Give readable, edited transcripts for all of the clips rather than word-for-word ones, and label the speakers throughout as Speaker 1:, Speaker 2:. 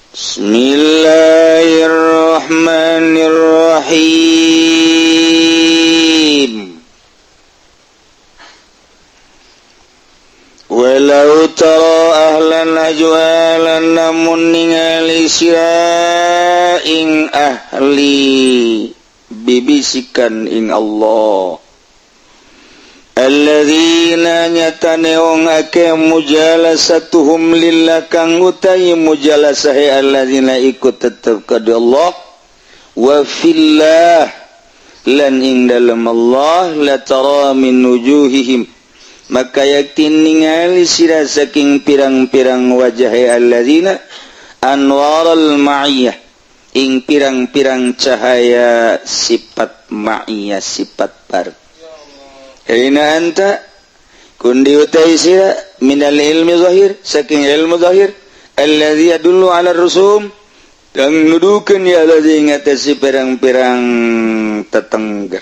Speaker 1: Bismillahirrahmanirrahim. Walau tara ahlan ajwalan namun ningali sira ing ahli bibisikan ing Allah alladzina nyatane wong akeh mujalasatuhum lillah kang utawi mujalasahe alladzina iku tetep ka Allah wa fillah lan ing dalem Allah la tara min wujuhihim maka yakin ningali sira saking pirang-pirang wajahe alladzina anwaral ma'iyah ing pirang-pirang cahaya sifat ma'iyah sifat bar. Aina anta kundi utai sira minal ilmi zahir saking ilmu zahir alladzi yadullu ala rusum kang nudukeun ya alladzi ngatasi pirang-pirang tetengger.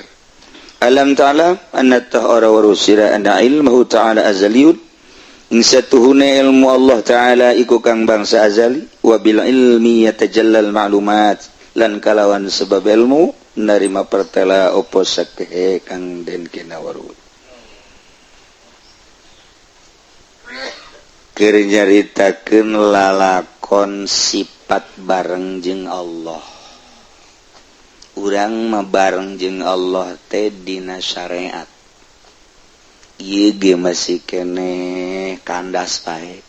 Speaker 1: Alam ta'lam anna ta'ara wa rusira anna ilmuhu ta'ala azaliyun ing satuhune ilmu Allah ta'ala iku kang bangsa azali wa bil ilmi yatajallal ma'lumat lan kalawan sebab ilmu narima pertela opo sakehe kang den kinawaru. Keur nyaritakeun lalakon sifat bareng jeung Allah. Urang mah bareng jeung Allah teh dina syariat. Ieu ge masih keneh kandas pae.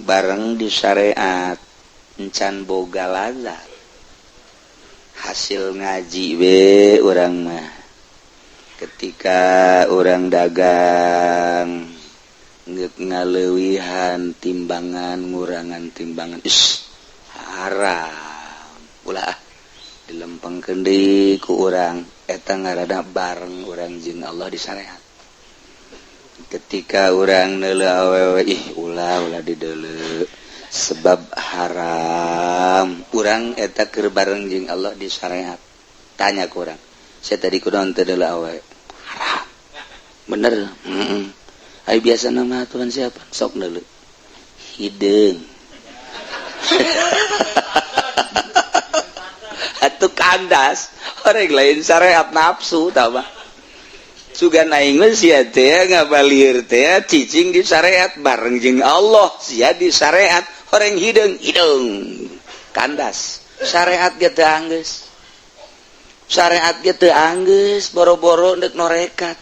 Speaker 1: Bareng di syariat encan boga lazat. Hasil ngaji we urang mah ketika urang dagang ngaleuwihan timbangan ngurangan timbangan is haram ulah dilempengkeun deui ku urang eta ngaranna bareng urang jeung Allah di syariat. Ketika urang neuleuh awewe ih ulah ulah dideuleu sebab haram urang eta keur bareng jeung Allah di syariat. Tanya ku urang, saya tadi kunaon teu deuleu awewe? Haram. Bener. Heeh. Ai biasa nama Tuhan siapa? Sok deuleu. Hideung. Atuh kandas, orang lain syariat nafsu tah mah. Sugan aing mah sia teh ngabalir teh cicing di syariat bareng jeung Allah, sia di syariat orang hideung hideung kandas. Syariat ge teu anggeus. Syariat ge teu anggeus boro-boro deuk norekat.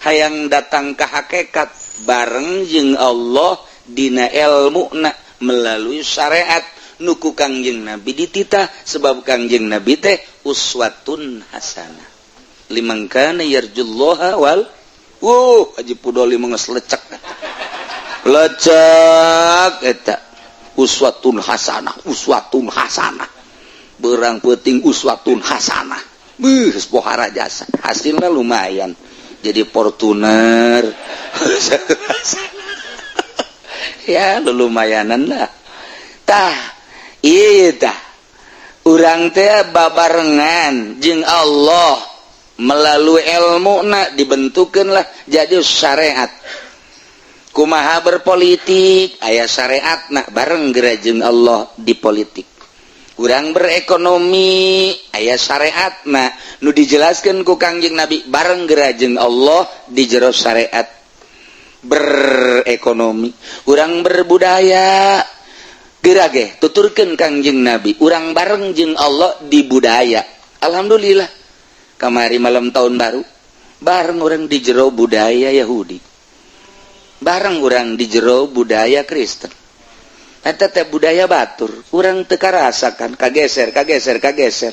Speaker 1: Hayang datang ka hakikat bareng jeung Allah dina elmuna melalui syariat nuku Kangjeng Nabi dititah sebab Kangjeng Nabi teh uswatun hasanah liman kana yarjullaha wal Haji Pudoli mah geus lecek lecek eta uswatun hasanah uswatun hasanah berang peuting uswatun hasanah beuh geus pohara jasa hasilna lumayan jadi Fortuner ya lumayanan lah tah iya tah urang teh babarengan jeung Allah melalui ilmu na dibentukeun lah jadi syariat. Kumaha berpolitik aya syariat na bareng geura jeung Allah di politik. Urang berekonomi aya syariat na nu dijelaskeun ku Kangjeng Nabi bareng geura jeung Allah di jero syariat berekonomi. Urang berbudaya geura ge tuturkeun Kangjeng Nabi urang bareng jeung Allah di budaya. Alhamdulillah kamari malam tahun baru bareng urang di jero budaya Yahudi, bareng urang di jero budaya Kristen. Eta teh budaya batur urang teu karasakan kageser kageser kageser.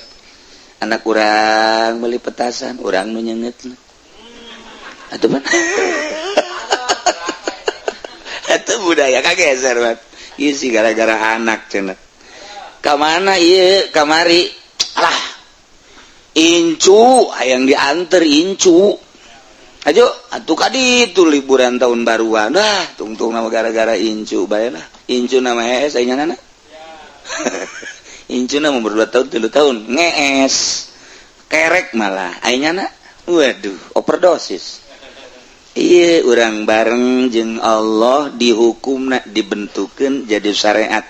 Speaker 1: Anak urang beli petasan urang nu nyeungeutna atuh mah eta budaya kageser mah ieu sih gara-gara anak cenah. Ka mana ieu kamari alah incu hayang dianter incu ajo atuh ka ditu liburan tahun baruan dah tungtung nama gara-gara incu bae lah. Incu nama hees aing nana. Incu nama umur 2 tahun 3 tahun ngees kerek malah aing nana. Waduh overdosis. Iya urang bareng jeung Allah dihukumna dibentukeun jadi syariat.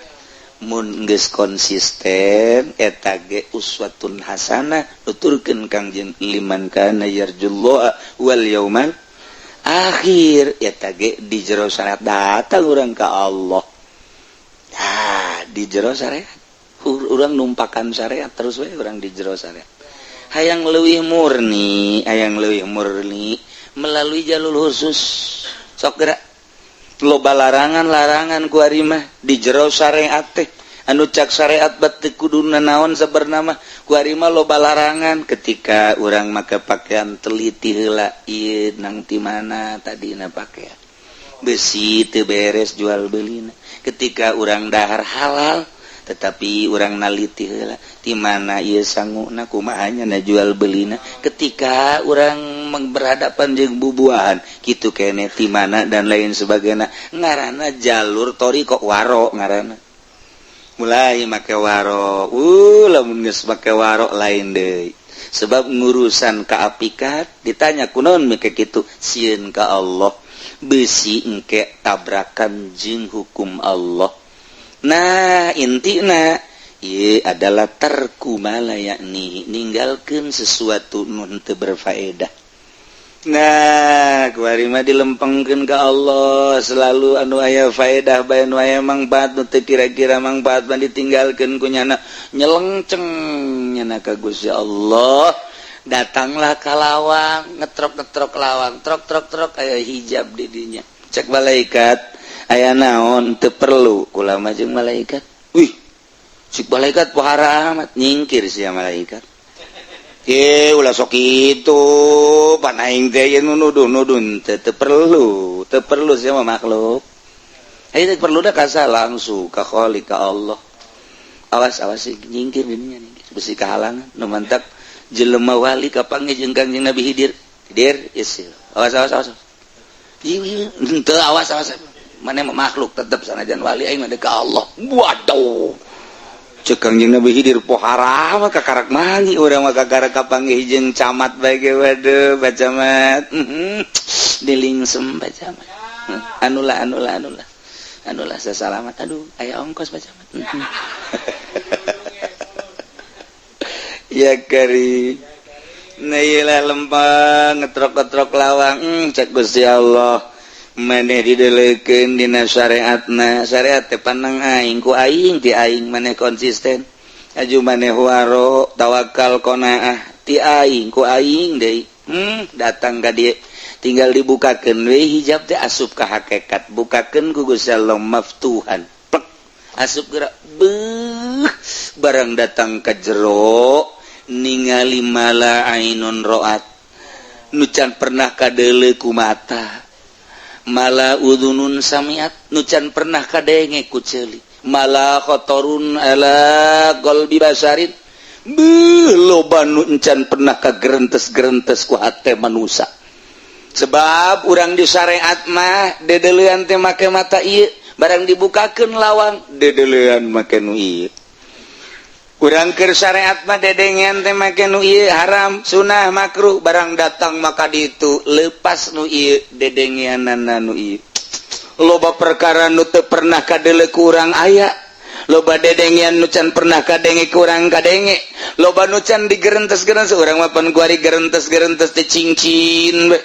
Speaker 1: Mun geus konsisten, eta ge uswatun hasanah, nuturkeun Kangjeng, liman kana yarjullaha wal yaumal akhir. Eta ge di jero syariat, datang urang ka Allah. Ah, di jero syariat urang numpakan syariat terus we. Urang di jero syariat hayang leuwih murni, hayang leuwih murni melalui jalur khusus. Sok gerak, loba larangan-larangan ku mah di jero syariat teh, anu cak syariat bat teu kudu naon sabenerna mah. Ku mah loba larangan. Ketika urang make pakaian, teliti heula, ieu nang ti mana tadina pakaian, besi teu beres jual belina. Ketika urang dahar, halal, tetapi urang naliti heula ti mana ieu sanguna, kumaha nya na jual belina. Ketika urang berhadapan jeung bubuahan kitu kene, ti mana dan lain sebagainya. Ngaranna jalur thoriqoh waro, ngaranna mulai make waro. Lamun geus make waro lain deui, sebab ngurusan kaapikat. Ditanya, "Kunaon make kitu?" "Sieun ka Allah, besi engke tabrakan jeung hukum Allah." Nah, intina ieu adalah tarku mala yakni, ninggalkeun sesuatu nu teu berfaedah. Nah, kuari mah dilempengkeun ka Allah selalu. Anu aya faedah bae, anu aya mangfaat, nu teu kira-kira mangfaat mah ditinggalkeun ku nyana, nyelengceng nyana ka Gusti Allah. Datanglah ka lawang, ngetrok-ngetrok lawang, trok trok trok, aya hijab di dinya. Cek malaikat, "Aya naon?" "Teu perlu kula mah jeung malaikat." "Wih," cek malaikat, "pohara amat." Nyingkir sia malaikat. Eh, ulah sok itu, pan aing teh nu nuduh-nuduh. Teu, teu perlu, teu perlu sia mah makhluk. Ayo, teu perlu dah kasa langsung ka Khaliq, ka Allah. Awas, awas sih, nyingkir dininya, nyingkir. Besi kehalangan, nu mantak jelema wali kapanggih jeung Kangjeng Nabi Hidir. "Hidir, ieu awas, awas, awas. Henteu, awas, awas. Mana makhluk tetep sanajan wali, aing mah ka Allah." Waduh. Cek Kangjeng Nabi Hidir, "Pohara mah kakarak mangi urang mah, kakarak kapanggih jeung camat bae ge." Waduh, Pak Camat. Dilingsem, Pak Camat. Anulah, anulah, anulah. Anulah sesalamat. Aduh, aya ongkos, Pak Camat. Ya kari. Nah, iyalah, lempang ngetrok-ngetrok lawang, cek Gusti Allah, "Maneh didelekeun dina syariatna, syariat teh panang aing, ku aing, ti aing maneh konsisten, aju maneh waro, tawakal, qanaah, ti aing, ku aing deui." Datang ka dieu, tinggal dibukakeun we hijab teh, asup ka hakikat. Bukakeun ku Gusti Allah maftuhan, plek, asup gerak. Beuh, barang datang ka jero, ningali mala ainun roat, nu can pernah kadeuleu ku mata, mala udhunun samiat, nu can pernah kadenge ku ceuli, mala khotorun ala qalbi basarin. Beuh, loba nu encan pernah kagerentes-gerentes ku hate manusia, sebab urang di syariat mah dedeleuan teh make mata ieu. Barang dibukakeun lawang, dedeleuan make nu ieu. Urang keur syariat mah dedengean teh make nu ieu, haram, sunah, makruh. Barang datang maka ditu, lepas nu ieu, dedengeanana nu ieu. Loba perkara nu teu pernah kadeuleu ku urang aya, loba dedengean nu can pernah kadenge ku urang kadenge, loba nu can digerentes-gerentes. Urang mah pan kuari gerentes-gerentes teh cincin we.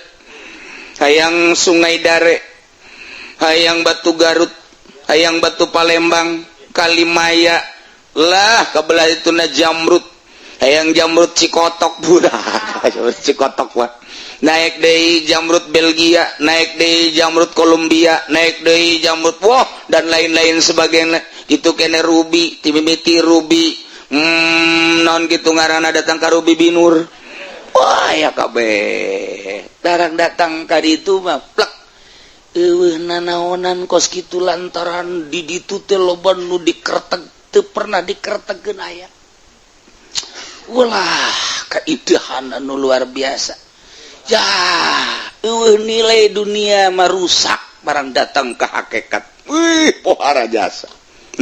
Speaker 1: Hayang Sungai Dare, hayang Batu Garut, hayang Batu Palembang, Kalimaya lah, kebelah itu na jamrut, hayang jamrut Cikotok, budak jamrut Cikotok wah. Naik deui jamrut Belgia, naik deui jamrut Kolombia, naik deui jamrut, wah, dan lain-lain sebagainya. Itu kene ruby, timimiti ruby, non gitu ngaranna, datang ka ruby binur. Wah, ya kabeh. Barang datang ka ditu mah plek, eueuh nanaonan kos kitu, lantaran di ditu teh loba nu dikerteg, teu pernah dikertegkeun aya. Ulah, keindahan anu luar biasa. Ya, eueuh nilai dunia mah rusak barang datang ke hakikat. Wih, pohara jasa.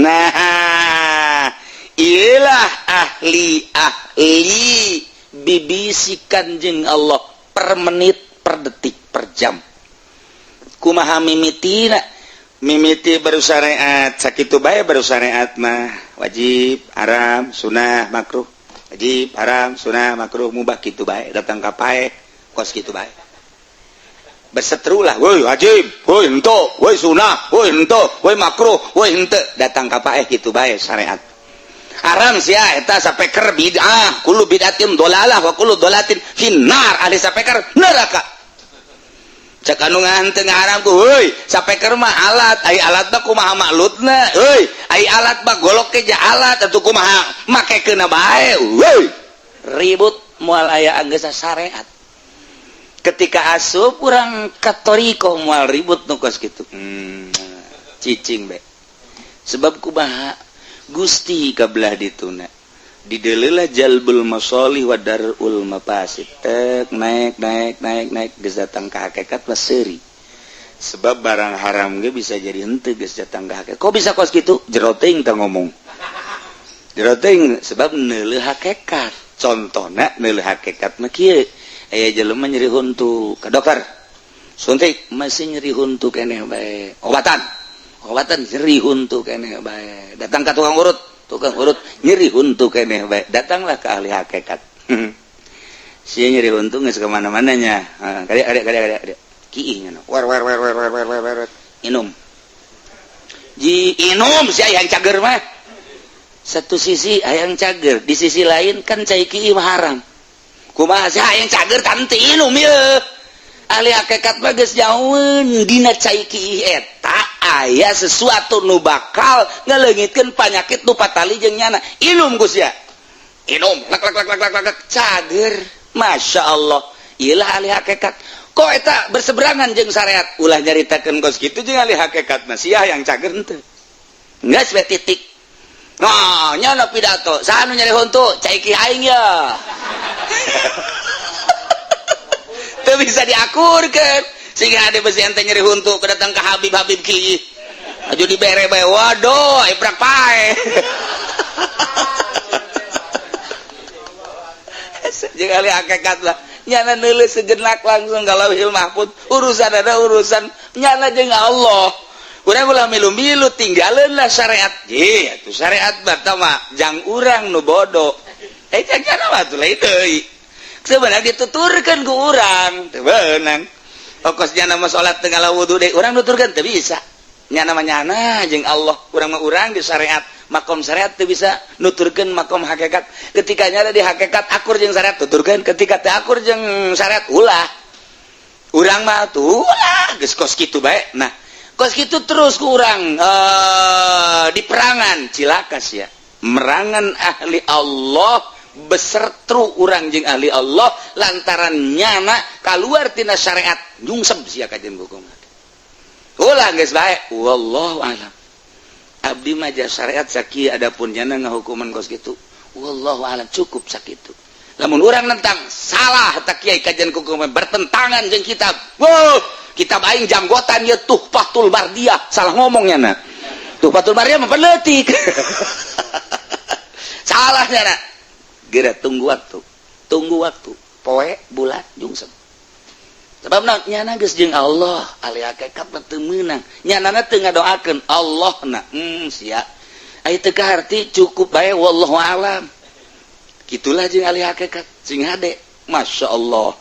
Speaker 1: Nah, iyalah ahli-ahli bibisikan jeung Allah per menit, per detik, per jam. Kumaha mimitina? Mimiti baru syariat sakitu bae, baru syariat mah wajib, haram, sunah, makruh, wajib, haram, sunah, makruh, mubah, kitu bae. Datang ka paeh kos kitu bae, berseteru lah, woi wajib, woi henteu, woi sunah, woi henteu, woi makruh, woi henteu. Datang ka paeh kitu bae syariat. Haram sia, eta sapeker bid'ah, kullu bid'atin dolalah wa kullu dolalatin finnar, ahli sapeker neraka. Cek anu ngahenteu haram ku, woi sapeker mah alat, ai alat mah kumaha maklutna, euy, ai alat mah golok ke ja alat atuh, kumaha makekeunna bae, woi. Ribut, moal aya anggeus syariat. Ketika asup urang ka thoriqoh moal ribut nu kos kitu. Cicing be. Sebab kumaha? Gusti kabelah dituna dideulelah jalbul masolih wa darul mafasid, tek naik naik naik naik, geus datang ka hakikat mah seuri, sebab barang haram ge bisa jadi henteu geus datang ka hakikat. Kok bisa kos kitu? Jero teuing tah ngomong, jero teuing, sebab neuleuh hakikat. Contohna neuleuh hakikat mah kieu: aya jelema nyeri huntu, ka dokter suntik, masih nyeri huntu keneh bae. Obatan, obatan, nyeri huntu keneh bae. Datang ka tukang urut, tukang urut, nyeri huntu keneh bae. Datanglah ke ahli hakikat. Si nyeri huntu geus kemana-mana nya. Kade kade kade kade kade kiih nya, war war war war war war war war, inum ji, inum. Si hayang cager mah satu sisi hayang cager, di sisi lain kan cai kiih mah haram. Kumaha sih hayang cager tante inum ye? Ahli hakikat mah geus jauheun, dina cai kiih eta aya sesuatu nu bakal ngaleungitkeun panyakit nu patali jeung nyana. Inum Gus ya, inum, lak lak lak lak lak lak, cager. Masya Allah, iyalah ahli hakikat. Kok eta berseberangan jeung syariat? Ulah nyaritakeun kos kitu jeung ahli hakikat mah, sia yang cager henteu, geus we titik. Nah, nyana pidato, saha nu nyeri huntu? Cai kiih aing ya. Teu bisa diakurkeun. Sehingga ada besi ente nyeri huntu, datang ke Habib Habib kiih. Aju dibere bae, waduh, iprak pae. Jeung ahli hakikat lah. Nyana neuleuh sejenak langsung ka Lauhil Mahfud, urusan ada urusan nyana jeung Allah. Urang ulah milu-milu, tinggalin lah syariat. Ye, atuh syariat mah jang urang nu bodoh. Eh, jang nyana mah atuh lain deui. Sebenarnya dituturkeun ku urang, teu beunang. Okos nyana mah salat teu ngala wudu deui, urang nuturkeun teu bisa. Nyana mah nyana jeung Allah, urang mah urang di syariat. Makom syariat teu bisa nuturkeun makom hakikat. Ketika nyana di hakikat akur jeung syariat, tuturkeun, ketika teu akur jeung syariat ulah. Urang mah tuh ulah, geus kos kitu bae. Nah, kos kitu terus ku urang di perangan cilaka sia. Merangan ahli Allah, besertru urang jeung ahli Allah lantaran nyana kaluar tina syariat, nyungsep sia kajian hukum. Ulah, geus bae, wallahu alam. Abdi mah syariat sakieu, adapun nyana ngahukuman kos kitu, wallahu alam, cukup sakitu. Lamun urang nentang salah, tak kiai, kajian hukum bertentangan jeung kitab. Wow, kitab aing janggotan ye, Tuhfatul Bardiyah, salah ngomongnya. Nah, Tuhfatul Bardiyah mah penletik, salahnya. Nah, geura tunggu waktu, tunggu waktu, poe bulan jungsep. Sebab nyana geus jeung Allah, ahli hakikat mah teu meunang nyana teu ngadoakeun Allah na. Sia aya teu kaharti, cukup bae wallahu alam. Gitulah jeung ahli hakikat, sing hade. Masya Allah,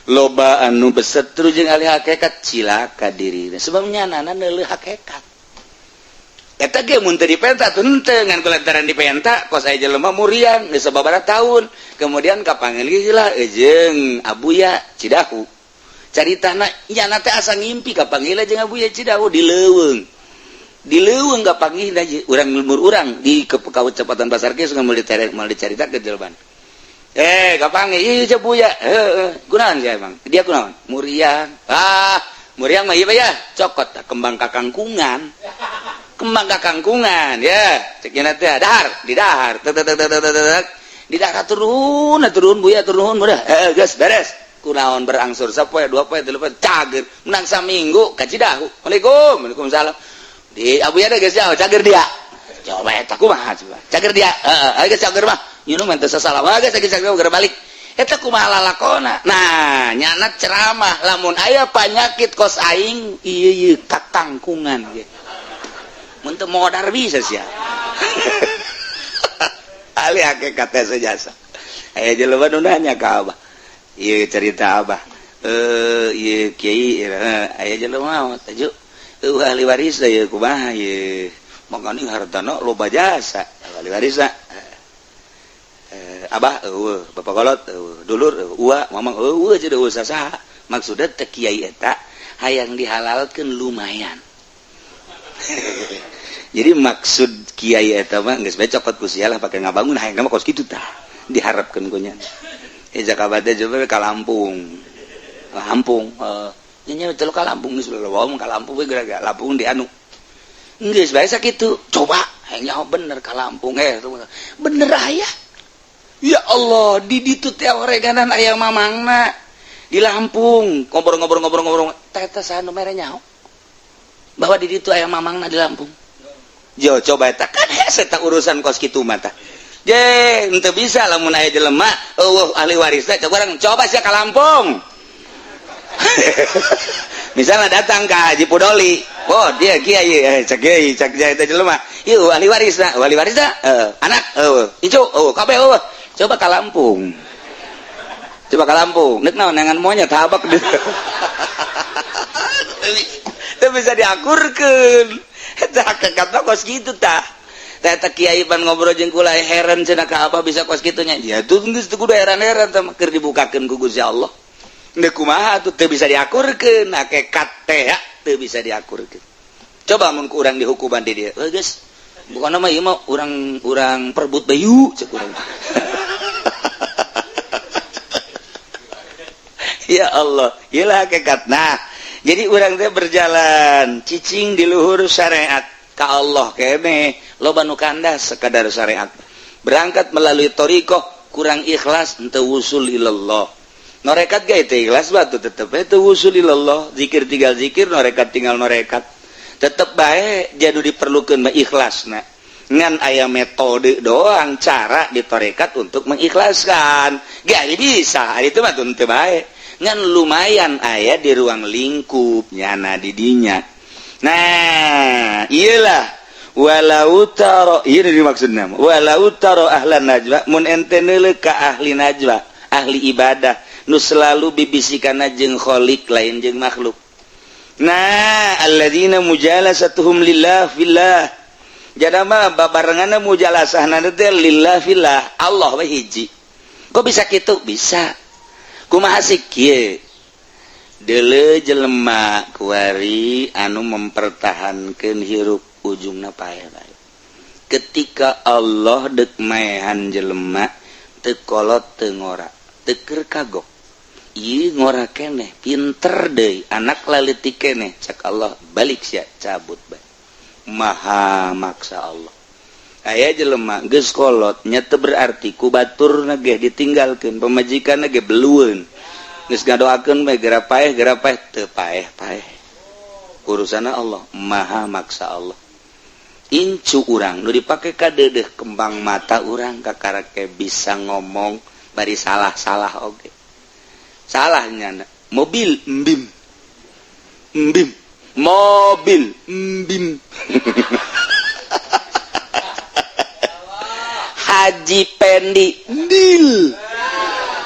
Speaker 1: loba anu besetru jeung ahli hakikat cilaka dirina, sebab nyanana neuleuh hakikat. Eta ge mun teu dipenta tuh henteu, ngan kulantaran dipenta kos aya jelema muriang geus sababaraha tahun kemudian kapanggil lah jeung Abuya Cidahu. Caritana nyana teh asa ngimpi kapanggil jeung Abuya Cidahu di leuweung, di leuweung kapanggih urang lembur urang di kecepatan pasar ge geus moal dicaritakeun jelema. Eh, kapanggih ieu cek Buya, heeh, kunaon sia emang dia, kunaon muriang? Ah, muriang mah ieu ya, cokot kembang kakangkungan, kembang kakangkungan ya, cek nya teh. Dahar, di dahar tek tek tek tek tek, di dahar turun turun, Buya turun, udah eh geus beres. Kunaon berangsur sapoe, dua poe, tilu poe, cager. Menang saminggu ka Cidahu. Waalaikum, waalaikumsalam. Di Abuya deh geus jauh, cager dia. Coba eta kumaha, coba cager dia? Heeh, geus cager mah nyunu mah teu sasalah wae, geus cager geus balik. Eta kumaha lalakona? Nah, nyana ceramah lamun aya panyakit kos aing ieu ieu kakangkungan ieu. Mun teu modar bisa sia. Ahli hakikat teh jasa. Aya jelema nu nanya ka Abah. Ieu cerita Abah. Ieu kiai aya jelema taju eueuh ahli waris ieu kumaha ieu. Mangkaning hartana loba jasa ahli warisna. Abah eueuh, bapak kolot eueuh, dulur eueuh, ua mamang eueuh jadi eueuh sasaha. Maksudna teh kiai eta hayang dihalalkeun lumayan. Jadi maksud kiai eta mah geus bae cokot ku sia lah pake ngabangun hayang mah kos kitu tah diharapkeun ku nya. Jaka teh coba ka Lampung. Lampung nya teu ka Lampung geus loba ka Lampung we gara-gara Lampung di anu. Geus bae sakitu coba hayang nyaho bener ka Lampung bener aya. Ya Allah, di ditu teh oreganan aya mamangna di Lampung, ngobrol-ngobrol-ngobrol-ngobrol teh teh saha nu mere nyaho bahwa di ditu aya mamangna di Lampung. Jo coba eta kan hese eta urusan kos kitu mah tah. Je, henteu bisa lamun aya jelema eueuh ahli warisna coba urang coba sia ka Lampung. Misalnya datang ka Haji Pudoli, oh dia kiai, cek kiai, cek kiai eta jelema. Ieu ahli warisna, anak, incu, kabeh eueuh. Coba ka Lampung. Coba ka Lampung, nek naon neangan monyet habak di. Teu bisa diakurkeun. Eta hakikatna kos kitu tah. Eta kiai pan ngobrol jeung kula heran cenah ka apa bisa kos kitu nya. Ya tuh geus teu kudu heran-heran tah keur dibukakeun ku Gusti Allah. Deuk kumaha atuh teu bisa diakurkeun, hakikat teh teu bisa diakurkeun. Coba mun ku urang dihukuman di dieu. Heuh geus, bukan mah ieu mah urang perbut bayu cek urang. Ya Allah, iyalah hakikat. Nah, jadi urang teh berjalan cicing di luhur syariat ka Allah kene loba nu kandas sekadar syariat. Berangkat melalui thariqah kurang ikhlas henteu wusul ilallah. Norekat ge teu ikhlas batu tetep we teu wusul ilallah, zikir tinggal zikir, norekat tinggal norekat. Tetep bae jadi diperlukeun mah ikhlasna. Ngan aya metode doang cara di tarekat untuk mengikhlaskan. Gak bisa, itu mah teu bae. Ngan lumayan aya di ruang lingkup nyana didinya. Nah, iyalah walau taro ieu dimaksudna walau taro ahlan najwa mun ente neuleuh ka ahli najwa, ahli ibadah nu selalu bibisikana jeung kholiq lain jeung makhluk. Nah, alladzina mujalasatuhum lillah fillah. Jadama babarenganna mujalasahna teh lillah fillah, Allah we hiji. Kok bisa kitu? Bisa. Kumaha sih kieu? Deuleu jelema kuari anu mempertahankeun hirup ujungna paeh bae. Ketika Allah deuk maehan jelema teu kolot teu ngora, teu keur kagok. Ieu ngora keneh, pinter deui, anak laletik keneh, cek Allah balik sia cabut bae. Maha maksa Allah. Aya jelema geus kolot nya teu berarti ku baturna ge ditinggalkeun, pamajikanna ge belueun. Geus ngadoakeun bae geura paeh teu paeh-paeh. Urusanna Allah, maha maksa Allah. Incu urang nu dipake ka deudeuh kembang mata urang kakarake bisa ngomong bari salah-salah oge. Salah nyana mobil embim. Embim. Mobil embim. Haji Pendi endil.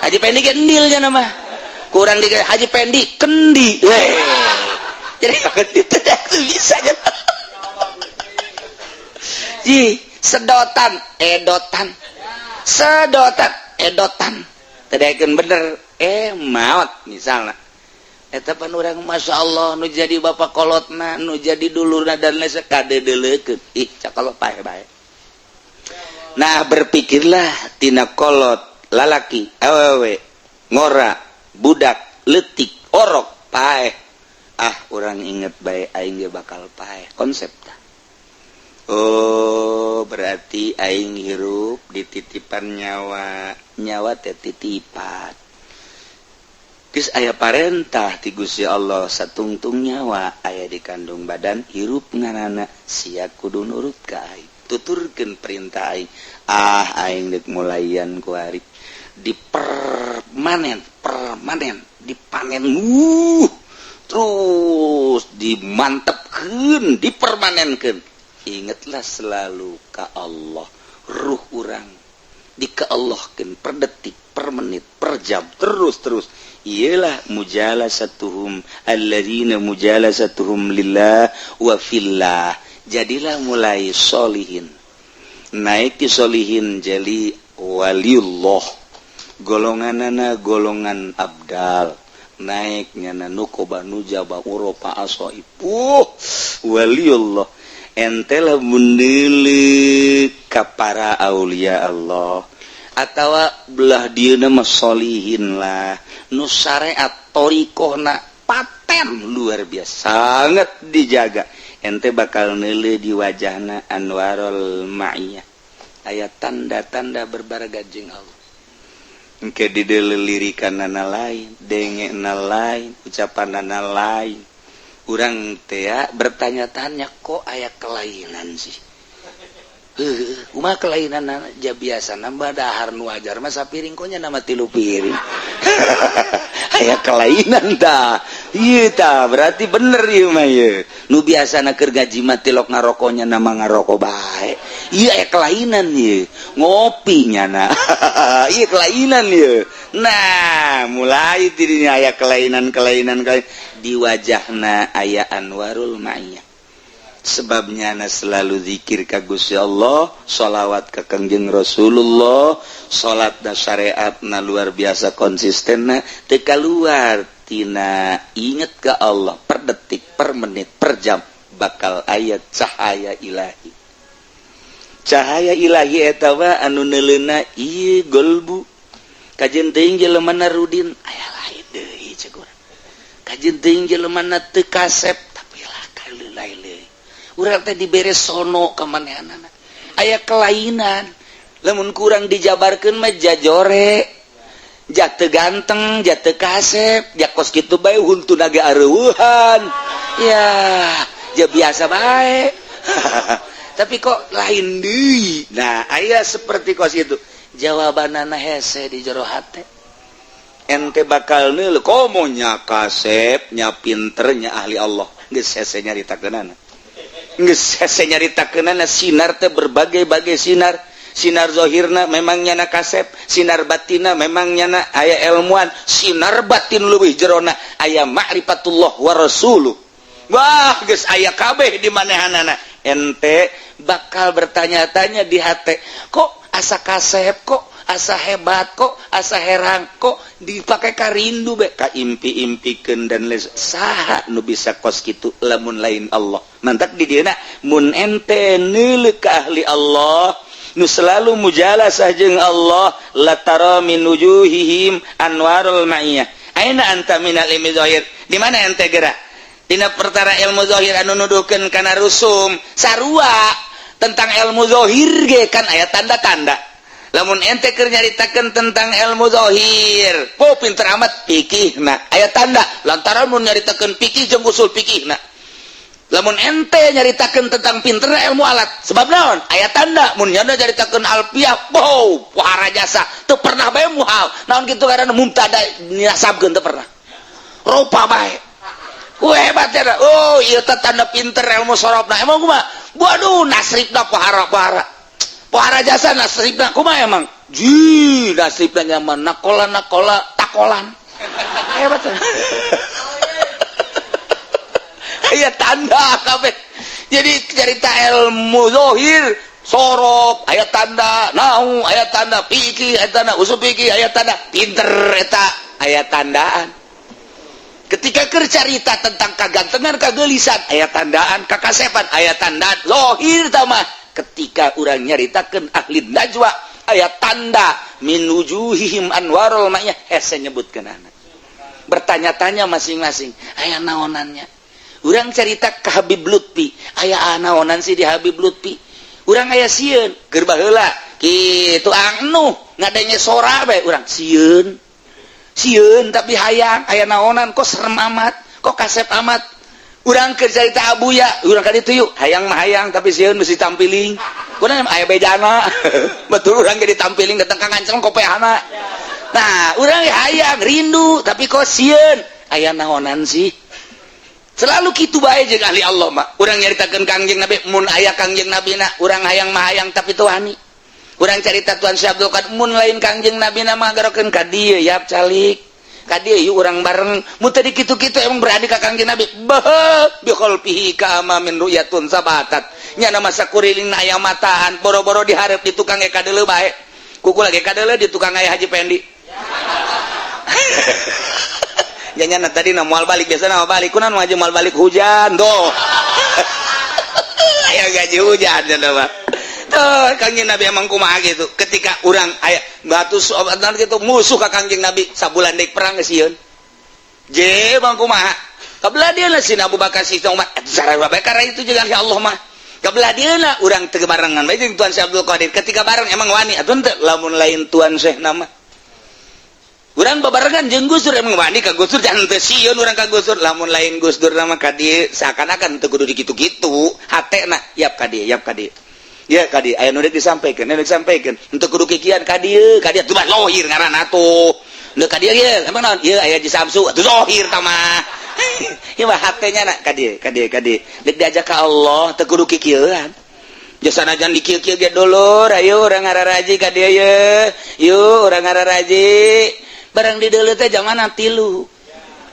Speaker 1: Haji Pendi ke endil nya nama. Kurang di Haji Pendi kendi. Weh. Jadi itu bisa aja. Ji, sedotan, edotan. Sedotan, edotan. Tadakeun bener maot misalna. Eta pan urang Masya Allah nu jadi bapak kolotna, nu jadi dulurna dan lain kadedeleukeun. Ih, cakalok paeh bae. Nah, berpikirlah tina kolot lalaki, awewe, ngora, budak, leutik, orok, paeh. Ah, urang inget bae aing ge bakal paeh konsep tah. Oh, berarti aing hirup dititipan nyawa, nyawa teh titipan. Geus aya parentah ti Gusti Allah satungtung nyawa aya di kandung badan hirup nganana sia kudu nurut ka aing. Tuturkeun perintah aing. Ah, aing deuk mulayan ku ari dipermanen, permanen, dipanen. Terus dimantepkeun, dipermanenkeun. Ingatlah selalu ka Allah, ruh urang dikeallahkeun per detik, per menit, per jam, terus terus. Iyalah mujalasatuhum alladzina mujalasatuhum lillah wa fillah. Jadilah mulai solihin, naik ti solihin jadi waliullah, golonganana golongan abdal, naiknya na nukoba, nujaba, uropa, asoib, waliullah. Ente lah mendelik ka para aulia Allah atawa belah dieuna mah solihin lah, nu syariat thoriqohna paten luar biasa, sangat dijaga. Ente bakal neuleuh di wajahna anwarul ma'iyah, aya tanda-tanda berbarga jeung Allah. Engke dideuleu lirikanana lain, dengekna lain, ucapanana lain. Urang teh bertanya-tanya, kok aya kelainan sih? Heuh, kumaha kelainan? Ja biasa nambah dahar nu wajar mah sapiring, kok nya nama 3 piring. Aya kelainan tah. Ieu tah berarti bener ieu mah ieu. Nu biasana keur gaji mah tilok ngarokoknya nama ngarokok bae. Ieu aya kelainan ieu. Ngopi nyana. Ieu kelainan ieu. Nah, mulai tidinya aya kelainan-kelainan di wajahna aya anwarul ma'iyah. Sebabnya na selalu zikir ka Gusti Allah, sholawat ka Kangjeng Rasulullah, salat da syariatna luar biasa konsistenna, teu kaluar tina inget ka Allah per detik, per menit, per jam, bakal aya cahaya ilahi. Cahaya ilahi eta mah anu neuleuna ieu golbu. Kajeun teuing jelemana rudin, aya lain deui cek urang. Kajeun teuing jelemana teu kasep, tapi lah kaleulah deui. Urang teh dibere sono ka manehanana. Aya kelainan. Lamun kurang dijabarkeun mah jajore. Ja teu ganteng, ja teu kasep, ja kos kitu bae huntuna ge areueuhan. Ya, ja biasa bae. Tapi kok lain deui. Nah, aya seperti kos itu. Jawabanana hese di jero hate. Ente bakal neuleuh komo nya kasep, nya pinter, nya ahli Allah. Geus hese nyaritakeunana. Geus hese nyaritakeunana sinar teh berbagai-bagai sinar. Sinar zahirna memang nyana kasep, sinar batinna memang nyana aya ilmuan, sinar batin leuwih jerona aya ma'rifatullah wa rasuluh. Wah, geus aya kabeh di manehanana. Ente bakal bertanya-tanya di hate, kok asa kasep, kok asa hebat, kok asa herang, kok dipake karindu be ka impi-impikeun dan les saha nu bisa kos kitu lamun lain Allah. Mantak di dieuna mun ente neuleuh ka ahli Allah nu selalu mujalasah jeung Allah, latara min wujuhihim anwarul ma'iyah. Aina anta minal ilmi zahir? Di mana ente geura? Dina perkara ilmu zahir anu nuduhkeun kana rusum sarua tentang ilmu zahir ge kan aya tanda-tanda. Lamun ente keur nyaritakeun tentang ilmu zahir, po pinter amat fikihna, aya tanda lantaran mun nyaritakeun fikih jeung usul fikihna. Lamun ente nyaritakeun tentang pinterna ilmu alat, sebab naon? Aya tanda mun nyana nyaritakeun alfiah, wow, pohara jasa, teu pernah bae muhal. Naon kitu karena mubtada nasabkeun teu pernah. Rupa bae. Ku hebat ya. Oh, ieu teh tanda pinter ilmu sorobna. Emang kumaha? Waduh, nasribna pohara-pohara. Pohara jasa nasribna kumaha emang? Ji, nasribna nyaman nakola nakola takolan. Hebat. Aya tanda kabeh. Jadi cerita ilmu zahir sorob aya tanda, nau aya tanda, fikih aya tanda, usul fikih aya tanda, pinter eta aya tandaan. Ketika keur carita tentang kagantengan, kagelisan aya tandaan, kakasepan aya tandaan, zahir tah mah. Ketika urang nyaritakeun ahli najwa aya tanda min wujuhihim anwarul ma'iyah, hese nyebutkeunana. Bertanya-tanya masing-masing, aya naonannya. Urang cerita ke Habib Lutfi, aya naonan sih di Habib Lutfi. Urang aya sieun keur baheula kitu angnuh ngadenge sora bae urang sieun. Sieun tapi hayang, aya naonan kok serem amat, kok kasep amat. Urang keur carita Abuya, urang ka ditu yuk, hayang mah hayang tapi sieun mesti tampiling. Kunaon aya bejana. Betul urang ge ditampiling datang ka nganceng kopehana. Nah, urang hayang rindu tapi kok sieun, aya naonan sih. Selalu kitu bae jeung ahli Allah mah. Urang nyaritakeun Kangjeng Nabi, mun aya Kangjeng Nabi na urang hayang mah hayang tapi teu wani. Urang carita Tuan Syekh Abdul Qadir mun lain Kangjeng Nabi na mah garokeun ka dieu yap calik. Ka dieu yuk urang bareng. Mun teu dikitu-kitu emang berani ka Kangjeng Nabi. Beuh bi khalfihi ka amamin ru'yatun sabatat. Nyana masa kuriling na aya mataan boro-boro dihareup di tukang ge kadeuleu bae. Kuku lagi kadeuleu di tukang aya Haji Pendi. Nyanyi tadi na moal balik, biasa na balik kunaon aja moal balik hujan tuh. Aya gaji hujan cenah mah. Tuh Kangjeng Nabi emang kumaha gitu. Ketika urang aya batu gitu musuh ka Kangjeng Nabi sabulan deuk perang geus sieun. Je bang kumaha? Kabelah dieuna si Abu Bakar si Umar sarua bae karena itu juga ya Allah mah. Kabelah dieuna urang teu barengan bae jeung Tuan Syekh Abdul Qadir. Ketika bareng emang wani atuh teu lamun lain Tuan Syekh nama. Urang babarengan jeung Gus Dur emang wani ka Gus Dur jangan teu sieun urang ka Gus Dur lamun lain Gus Dur nama ka dieu seakan-akan teu kudu dikitu-kitu hatena yap ka dieu yap ka dieu ya ka dieu aya nu deuk disampaikan anu disampaikan henteu kudu kikian ka dieu tuh mah lohir ngaranna tuh nu ka dieu ieu emang naon ieu aya Haji Samsu atuh lohir tah mah ieu mah hatenya na ka dieu ka dieu ka dieu deuk diajak ka Allah teu kudu kikieuan. Jasana jangan dikieu-kieu ge dulur ayo urang ngararaji ka dieu ye yuk urang ngararaji barang di deuleu teh jamana 3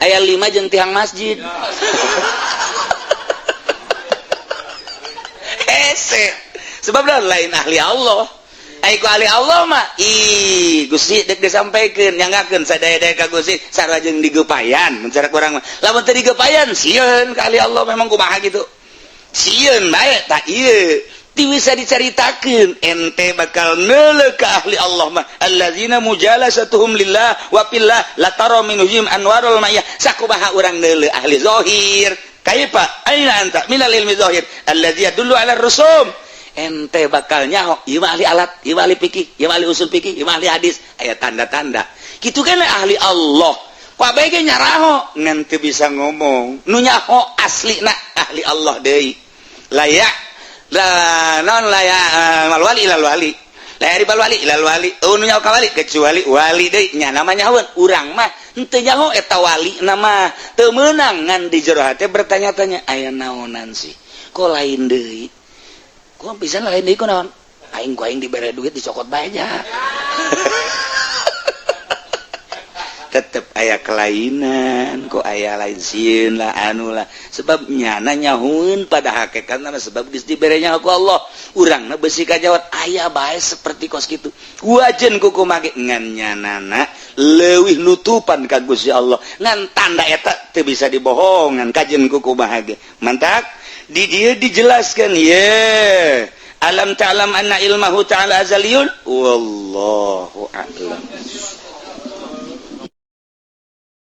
Speaker 1: aya 5 jeung tihang masjid. Hese sebab lain ahli Allah. Ai ku ahli Allah mah ih Gusti deuk disampaikeun nyanggakeun sadaya-daya ka Gusti sarua jeung digepayan mun cara urang mah. Lamun teu digepayan sieun ka ahli Allah memang kumaha gitu. Sieun bae tah ieu bisa diceritakan ente bakal ngeuleuh ka ahli Allah mah allazina mujalasatuhum lillah wa billah la tara minhum anwarul ma'iyah sakumaha urang neuleuh ahli zahir kaifa aina anta minal ilmi zahir allazi yadullu ala rusum ente bakal nyaho ieu mah ahli alat ieu mah ahli fikih ieu mah ahli usul fikih ieu mah ahli hadis aya tanda-tanda kitu kan ahli Allah kabeh ge nyaraho ngan teu bisa ngomong nu nyaho aslina ahli Allah deui layak la non la ya mal wali ilal wali la yaribal wali ilal wali nu nyaho ka wali kecuali wali deui nya namanya nyahoeun urang mah henteu nyaho eta wali nama teu meunang ngan di jero hate bertanya-tanya aya naonan sih kok lain deui kok bisa lain deui kunaon aing ku aing dibere duit dicokot bae nya. Tetep aya kelainan kok aya lain sieun lah anu lah sebab nyana nyahueun pada hakikatna sebab geus diberenya ku Allah urangna beusi kajawat aya bae seperti kos kitu wajen ku kumaha ngan nyanana leuwih nutupan ka Gusti Allah ngan tanda eta teu bisa dibohongan kajen ku kumaha ge mantak di dieu dijelaskeun ye alam ta'lam anna ilmahu ta'ala azaliyun wallahu a'lam.